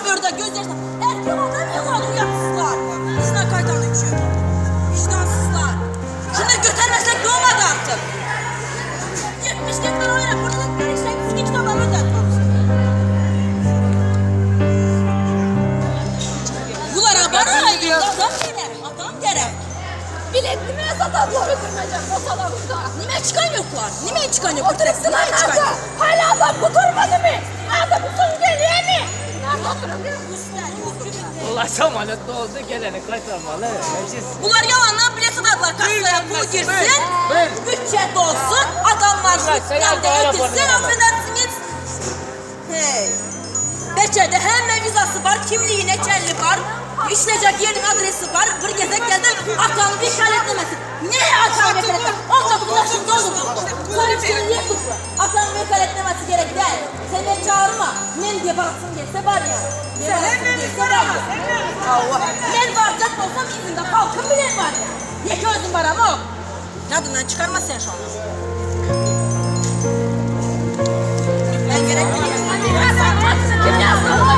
burada göz yaşına. Erkek adam yığladı uyatsızlar. Bizden kaytan için. Vicdansızlar. Şimdi götürmesek ne olmadı artık? 70 gektar oyna. Burada da bir işte iki kitapları ödetmemiş. Bunlara bana adam gerek. Adam gerek. Bilet nime satarlar öldürmeyecek masalarında. Nime çıkan yoklar? Nime çıkan yok? Oturuptular Nime çıkan nerede? yok? Hala adam kurtarmadı mı? Adam son geliyor mi? Nerede oturup? Vallahi samolyot ne oldu geleni kaytarmalı. Hepsi Bunlar yalandan bilet satarlar. Kasaya pul girsin, bütçe dolsun, adamlar Bunlar üstten de seyahat ötürsün, arabanı. affedersiniz. Hey. Beçede hemme vizası var, kimliğine kelli var, işleyecek yerin adresi var, bir gezek geldi, atanı bir etmesin. Niye atanı vekalet etmesin? 19 yaşında olurdu. Sonra bir şey niye tuttu? Atanı vekalet etmemesi gerek değil. Sen beni çağırma. Men diye barasın gelse var ya. Sen gelse var ya. Allah. Ben varacak olsam izinde halkım bile var ya. Yeke özüm var ama o. Yadından çıkarma sen şu an. Ben gerek biliyorum. Kim yazdı bunu?